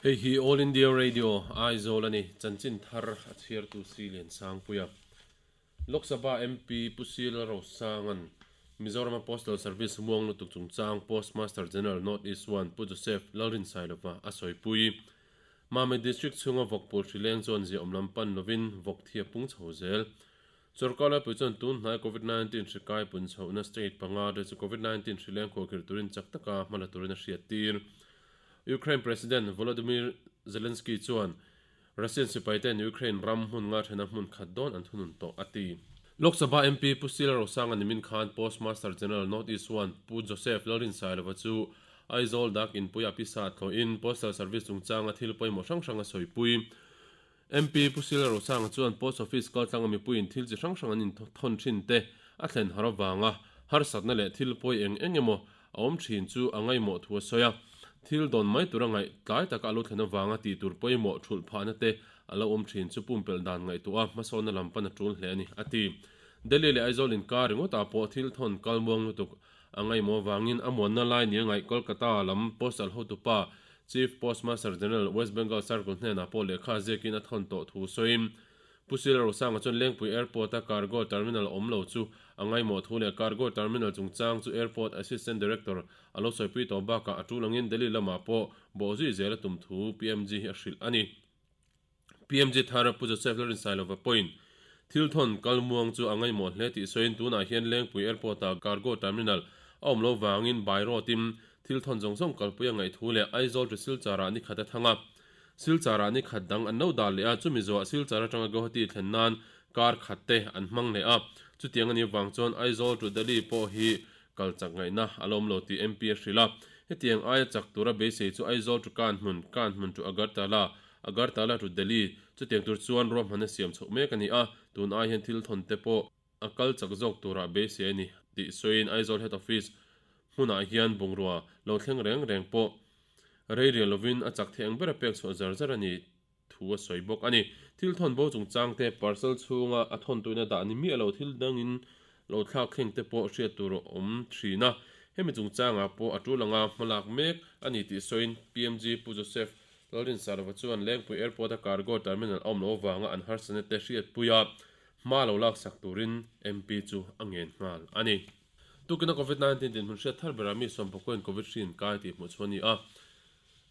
Hei hi All India Radio, Aizawl a ni. Chanchin thar a chhiartu si Liansangpuia. Lok Sabha MP Pu Sila Rosanga'n Mizorama Postal Service muang lutuk chungchang Postmaster General North East One Pu Joseph Lalrinsailova a sawipui. Mamit District chhunga vawkpul hri leng chuan ziaawm lam pan lovin vawk thi a pung chho zel. Sorkar laipui chuan tun hnai Covid 19 hri kai pun chhohna state panga te chu Covid 19 hri leng khuahkhirh turin chak taka hma la turin a hriattir. Ukraine President Volodymyr Zelensky chuan Russian sipaiten Ukraine ram hmun nga thena hmun khat dawn an thunun tawh a ti. Lok Sabha MP Pu Sila Rosanga nimin khan Postmaster General North East One Pu Joseph Lalrinsailova chu Aizawl Dak Inpuia pisa thlawhin Postal Service chungchanga thil pawimawh hrang hrang a sawipui. MP Pu Sila Rosanga chuan Post Office kaltlanga mipuiin thil chi hrang hrang an inthawn thin te a thlen har avanga harsatna leh thil pawi eng eng emaw a awm thin chu a ngaihmawh thu a sawi a. Thil dawn mai tura ngaih tlai taka a lo thlen avanga tih tur pawimawh thulh phahna te a lo awm thin chu pumpelh dan ngaihtuah a hmasawnna lam pan a tul hle a ni, a ti. Delhi leh Aizawl inkar ringawtah pawh thil thawn kal muang lutuk a ngaihmawh avangin a muanna lai nia ngaih Kolkata lam Postal hotupa Chief Postmaster General West Bengal Circle hnenah pawh lehkha ziakin a thawn tawh thu sawiin Pu Sila Rosanga chuan Lengpui Airport-a Cargo Terminal awm lo chu a ngaihmawh thu leh Cargo Terminal chungchang chu Airport Assistant Director a lo sawipui tawh bakah a tul angin Delhi lamah pawh bawhzui zel a tum thu PMG hi a hrilh a ni. PMG thar Pu Joseph Lalrinsailova pawhin thil thawn kal muang chu a ngaihmawh hle tih sawiin tunah hian Lengpui Airport-a Cargo Terminal a awm lo vangin by road-in thil thawn zawng zawng kalpui a ngaih thu leh Aizawl to Silchar-ah ni khat a thang a. Silchar-ah ni khat dang an lo dah leh a, chumi zawhah Silchar atanga Guwahati thlen nan kar khat te an hmang leh a. Chutiang a nih vang chuan Aizawl to Delhi pawh hi kal chak ngaihna a la awm lo tih MP a hrilh a. Hetiang aia chak tura beisei chu Aizawl to Kanhmun, Kanhmun to Agartala, Agartala to Delhi chutiang tur chuan ruahmanna siam chhoh mek a ni a, tun ai hian thil thawn te pawh a kal chak zawk turah beisei a ni tih sawiin Aizawl Head Office hmunah hian bungrua lo thleng reng reng pawh rei rial lovin a chak thei ang bera pek chhuah zar zar a ni thu a sawi bawk a ni. Thil thawn bo chungchang te, parcel chhunga a thawn tuina dah ni miah lo thil dangin lo thlak thleng te pawh hriat tur a awm thin a, hemi chungchangah pawh a tul anga hmalak mek a ni tih sawiin PMG Pu Joseph Lalrinsarova chuan Lengpui Airport-a cargo terminal a awm loh avanga an harsatna te hriatpui a, Hma lo laksak turin MP chu a ngen nghal a ni. Tukina Covid 19 dinhmun hriat thar berah mi sawmpakawin Covid hri inkai tih hmuh chhuah a ni a,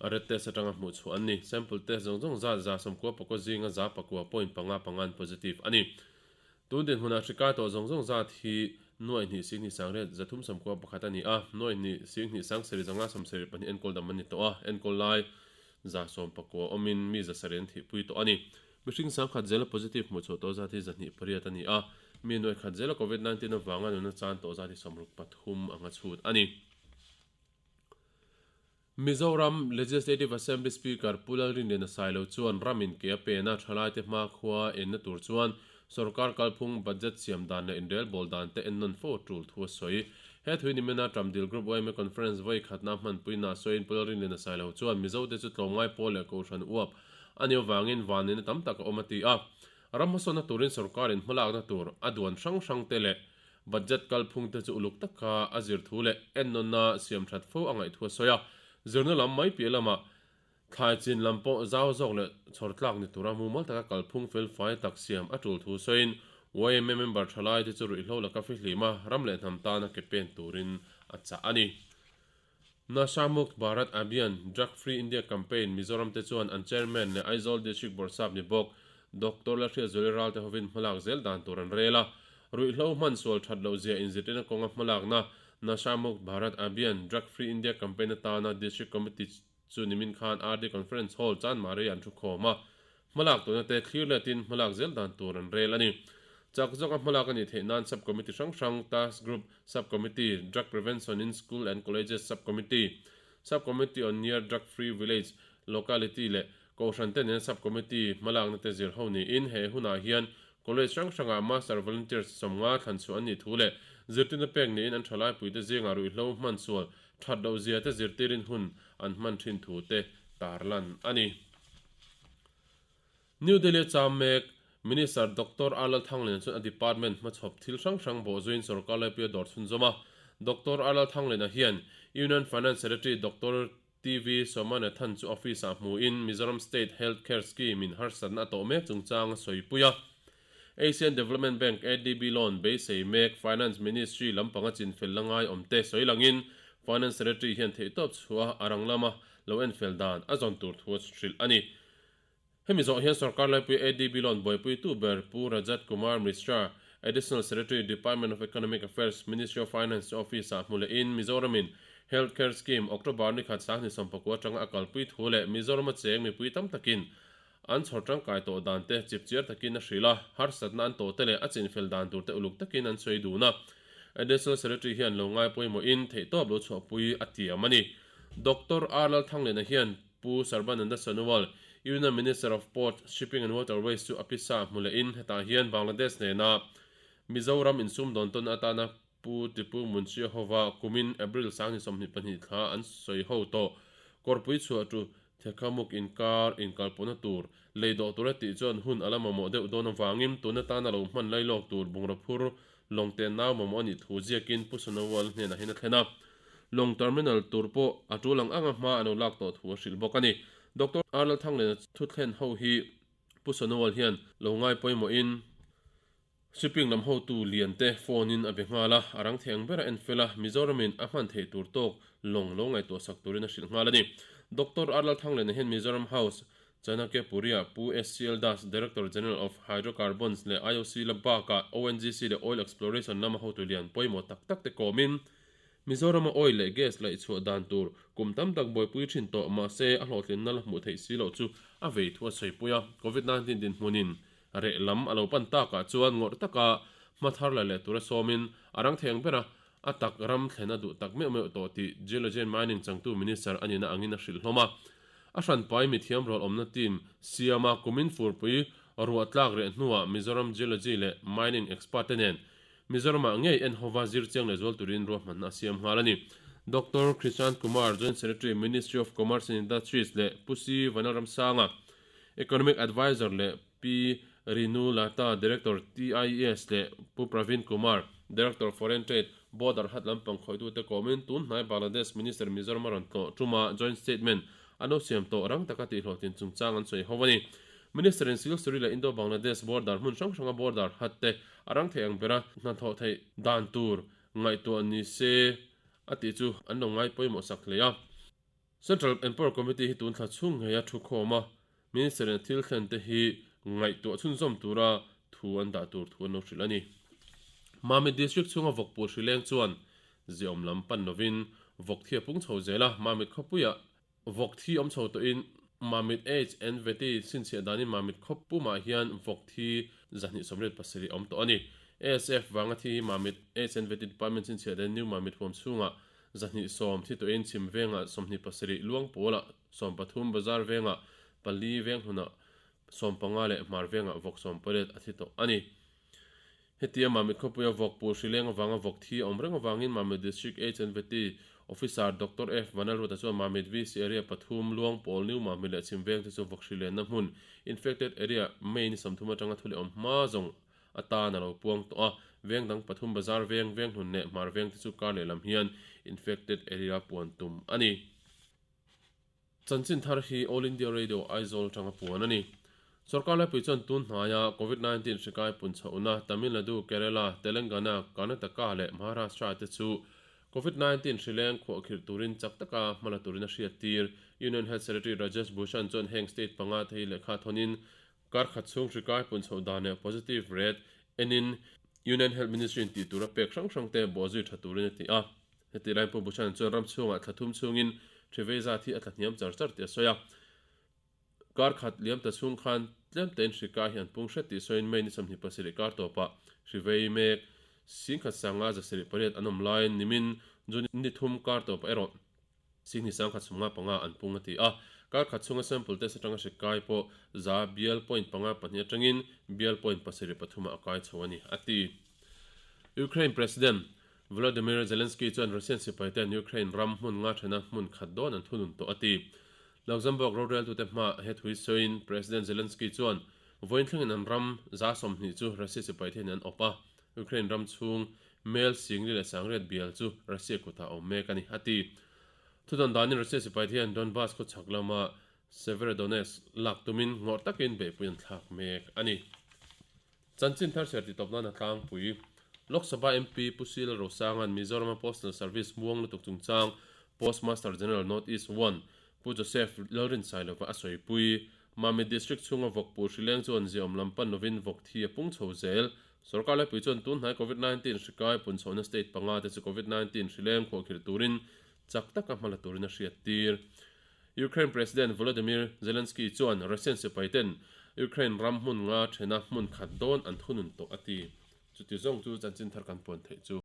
a red test atanga hmuh chhuah an ni. Sample test zawng zawng zat 190 pakaw zinga 9.5 panga an positive a ni. Tun dinhmunah hri kai tawh zawng zawng zat hi nuaih hnih sing hnih sang riat 391 a ni a, nuaih hnih sing hnih sang sarih zanga 72 enkawl dam an ni tawh a, enkawl lai 119 awmin mi 700 an thihpui tawh a ni. Mihring sangkhat zela positive hmuh chhuah tawh zat hi 28 a ni a, mi nuaih khat zela Covid 19 avanga nuna chan tawh zat hi 63 anga chhut a ni. Mizoram Legislative Assembly Speaker Pu Lalrinliana Sailo chuan ram in ke a pen a, thalaite hmakhua enna tur chuan sorkar kalphung budget siam dan leh inrelbawl dan te ennawn fo tul thu a sawi. He thui nimina Tramdil Group yma Conference vawi khatna hmanpuina sawiin Pu Lalrinliana Sailo chuan Mizote chu tlawmngai pawl leh Kohhran uap A nih avangin vanneihna tam tak a awm a ti a. Ram hmasawnna turin sorkarin hmalakna tur a duan hrang hrang te leh budget kalphung te chu uluk taka a zir thu leh ennawnna siam that fo a ngaih thu a sawi a. Zirna lam mai piah lamah thlai chin lam pawh zau zawk leh chhawr tlak ni tura mumal taka kalphung fel fai tak siam a tul thu sawiin yma member thalai te chu ruihhlo laka fihlim a ram leh hnam tana ke pen turin a chah a ni. Nasha Mukt Bharat Abhiyan, Drug Free India Campaign, Mizoram te chuan an Chairman leh Aizawl District Bawrhsap ni bawk Doctor Lalhriatzuali Ralte hovin hmalak zel dan tur an rel a. Ruihhlo hman sual that loh zia inzirtirna kawnga hmalakna Nasha Mukt Bharat Abhiyan, Drug Free India Campaign atana District Committee chu nimin khan RD Conference Hall Chanmari an thukhawm a. Hmalak tuna te thlir letin hmalak zel dan tur an rel a ni. Chak zawka hmalak a nih theih nan Sub Committee hrang hrang, Task Group, Sub Committee, Drug Prevention in School and Colleges Sub Committee, Sub Committee on Near Drug Free Village, Locality leh Kohhran te nena Sub Committee hmalakna te zir ho niin he hunah hian College hrang hrangah Master Volunteers 50 thlan chhuah an nih thu leh zirtirna pek niin an thalaipui te zingah ruihhlo hmansual that loh zia te zirtirin hun an hman thin thu te tarlan a ni. New Delhi a cham mek Minister Doctor R Lalthangliana chuan a department hmachhawp thil hrang hrang bawhzuiin sorkar laipuia dawr chhunzawm a. Doctor R Lalthangliana hian Union Finance Secretary Doctor. TV Somanathan chu office-ah hmuin Mizoram State Health Care Scheme-in harsatna a tawh mek chungchang a sawipui a. Asian Development Bank, ADB, loan beisei mek Finance Ministry lampanga chinfel la ngai awm te sawi langin Finance Secretary hian theihtawp chhuah a rang lama lo enfel dan a zawn tur thu a hrilh a ni. Hemi zawh hian sorkar laipui ADB loan buaipuitu ber Pu Rajat Kumar Mishra, Additional Secretary, Department of Economic Affairs, Ministry of Finance chu office-ah hmu lehin Mizoramin Health Care Scheme October ni khat sanghnih sawmpakua atanga a kalpui thu leh Mizorama cheng mipui tam takin an chhawr tangkai tawh dan te chipchiar takin a hrilh a, harsatna an tawh te leh a chinfel dan tur te uluk takin an sawi dun a. Additional Secretary hian lo ngai pawimawhin theihtawp lo chhuahpui a tiam a ni. Doctor R Lalthangliana hian Pu Sarbananda Sonowal, Union Minister of Port, Shipping and Waterways chu a pisa hmu lehin hetah hian Bangladesh nena Mizoram insumdawn tawn atana Pu Tipu Munshi hova kumin April 2022 thla an sawi ho tawh. Kawrpui chhuah tu Thekhamuk inkar inkalpawhna tur lei dawh tura tih chuan hun a la mamawh deuh dawn avangin tun atana lo hman lai lawk tur bungraw phur lawng te nau mamawh a nih thu ziakin Pu Sonowal hnenah hian a thlen a. Lawng terminal tur pawh a tul ang anga hma an lo lak tawh thu a hrilh bawk a ni. Doctor R Lalthangliana thu thlen ho hi Pu Sonowal hian lo ngai pawimawhin Shipping lam hotu lian te phone in a be nghal a, a rang thei ang ber a en fel a, Mizoramin a hman theih tur tawk lawng lo ngaihtuah sak turin a hrilh nghal a ni. Doctor R Lalthangliana hian Mizoram House Chanakya Puri-ah Pu SCL Das, Director General of Hydrocarbons leh IOC la bakah ONGC leh Oil Exploration lama hotu lian pawimawh tak tak te kawmin Mizorama oil leh gas laihchhuah dan tur kum tam tak buaipui thin tawh mahse a hlawhtlinna la hmuh theih si loh chu a vei thu a sawipui a. Covid-19 dinhmunin reh lam a lo pan takah chuan ngawrh taka hma thar la leh tura sawmin a rang thei ang bera a tak ram thlen a duh tak meuh meuh tawh tih Geology and Mining changtu Minister a nihna angin a hrilh hlawm a. A hranpai mithiam rual awmna team siama kumin furpui ruah tlak reh hnuah Mizoram Geology leh Mining expert te nen Mizoramah ngei en hova zir chiang leh zual turin ruahmanna a siam nghal a ni. Doctor Krishan Kumar, Joint Secretary, Ministry of Commerce and Industries leh Pu C. Vanlalramsanga, Economic Adviser leh Pi Rinu Lata, Director, TIES leh Pu Pravin Kumar, Director, Foreign Trade, Border hat lampang khawihtute kawmin tun hnai Bangladesh Minister Mizoram a rawn tlawh tuma Joint Statement an lo siam tawh rang taka tihhlawhtlin chungchang an sawi ho a ni. Minister in Silsuri leh Indo-Bangladesh border hmun hrang hranga border hat te a rang thei ang bera hnathawh theih dan tur ngaihtuah ni se a tih chu an lo ngai pawimawh sak hle a. Central Empower Committee hi tun thla chhung ngeia thu khawm a, Minister in a thil thlen te hi ngaihtuah chhunzawm tura thu an dah tur thu an lo hrilh a ni. Mamit District chhunga vawkpul hrileng chuan ziaawm lam pan lovin vawk thi a pung chho zel a, Mamit khawpuiah Vawk thi awm chho tawhin Mamit H and Vety chhinchhiah danin Mamit khawp pumah hian vawk thi 287 a awm tawh a ni. ASF vanga thi hi Mamit H and Vety Department chhinchhiah danin New Mamit huam chhungah 210 thi tawhin Chhim vengah 27, Luangpawlah 13, Bazar vengah pali, Venghlunah 15 leh Hmar vengah vawk 18 a thi tawh a ni. Hetia Mamit khawpuia vawk pul hrileng avanga vawk thi a awm reng avangin Mamit District H and Vety Officer Doctor F Vanlalruata chuan Mamit VC Area pathum, Luangpawl, New Mamit leh Chhimveng te chu vawk hrilenna hmun, Infected Area, May ni 30 atanga thu leh awm hma zawng atan a lo puang tawh a. Veng dang pathum Bazar Veng, Venghlun leh Hmar Veng te chu kar leh lam hian Infected Area puan tum a ni. Chanchin thar hi All India Radio Aizawl atanga puan a ni. Sorkar laipui chuan tun hnaia Covid 19 hri kai pun chhohna Tamil Nadu, Kerala, Telangana, Karnataka leh Maharashtra te chu Covid 19 hri leng khuahkhirh turin chak taka hma la turin a hriat tir. Union Health Secretary Rajesh Bhushan chuan heng state panga te hi lehkha thawnin kar khat chhung hri kai pun chhoh dan leh positive rate enin Union Health Ministry in tih tura pek hrang hrang te bawhzui tha turin a ti a. Heti lai Pu Bhushan chuan ram chhungah thla thum chhungin hrivei zat hi a tla hniam char char tih a sawi a. Kar khat liam ta chhung khan tlem tein hri kai hi an pung hret tih sawiin May ni 27 kar tawpah hrivei mek 10,500 za 8 an awm laiin nimin June ni thum kar tawpah erawh 10,155 an pung a ti a. Kar khat chhunga sample test atanga hri kai pawh za bial point panga pahnih atangin bial point pasarih pathumah a kai chho a ni, a ti. Ukraine President Volodymyr Zelensky chuan Russian sipaite'n Ukraine ram hmun nga thena hmun khat dawn an thunun tawh a ti. Luxembourg roreltute hmaah he thui sawiin President Zelensky chuan vawiin thlengin an ram 20% chu Russia sipaite'n an awp a, Ukraine ram chhung mel singli leh sangriat bial chu Russia kutah a awm mek a ni, a ti. Thudawn danin Russia sipaite hian Donbas khaw chhak lama Severodonetsk lak tumin ngawrh takin beihpui an thlak mek a ni. Chanchin thar chhiar titawp nan a tlangpui. Lok Sabha MP Pu Sila Rosanga'n Mizorama Postal Service muang lutuk chungchang Postmaster General North East One Pu Joseph Lalrinsailova a sawipui. Mamit District chhunga vawk pu hrileng chuan ziaawm lam pan lovin vawk thi a pung chho zel. Sorkar laipui chuan tun hnai Covid 19 hrikai punchhohna state panga te chu Covid 19 hrileng khuahkhirh turin chak taka hma la turin a hriattir. Ukraine President Volodymyr Zelensky chuan Russian sipaiten Ukraine ram hmun nga thena hmun khat dawn an thunun tawh a ti. Chuti zawng chu chanchin thar kan puan theih chu.